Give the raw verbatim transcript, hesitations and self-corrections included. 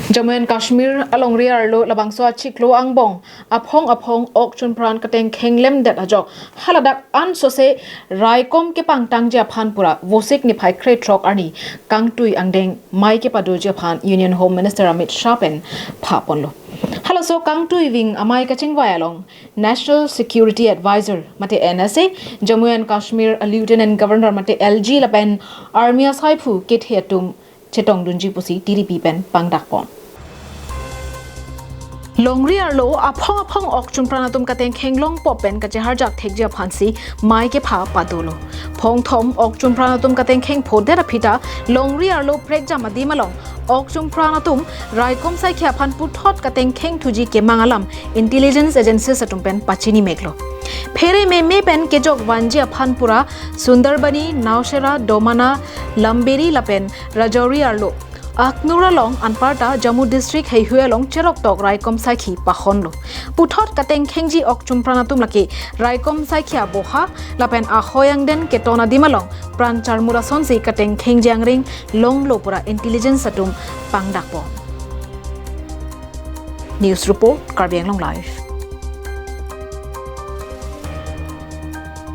Jammu and Kashmir alongri arlo labangso achiklo angbong aphong aphong ok chunpran katengkheng lemdet ajok haladak ansose raikom kepangtangji aphan pura Vosik niphai krethrok arni kangtui angdeng mei kepadoji aphan Union Home Minister Amit Shah pen phaponlo. Halaso kangtui ving amei kachingvai along National Security Advisor mate N S A, Jammu and Kashmir a Lieutenant Governor mate L G lapen Army asaiphu kethe atum chetongdunji pusi T D P pen pangdakpon. Longri arlo aphong aphong ok chunpran atum katengkheng longpo pen kacheharjak thekji aphansi mei kepha padolo. Phongthom ok chunpran atum katengkheng phodet aphita longri arlo prekjam adim along ok chunpran atum raikom saikhi aphan puthot katengkheng thuji kemang alam intelligence agencies atum pen pachini meklo. Phere meme pen kejok vanji aphan pura Sundarbani, Nowshera, Domana, Lamberi lapen Rajouri arlo Aknur along anparta Jammu district heihui along cheroktok raikom saikhi pahonlo. Puthot katengkhengji ok chunpran atum lake raikom saikhi aboha lapen ahoi angdeng keton adim along pran charmur asonsi katengkhengji angring longlo pura intelligence atum pangdakpon. News report, Karbi Anglong Live.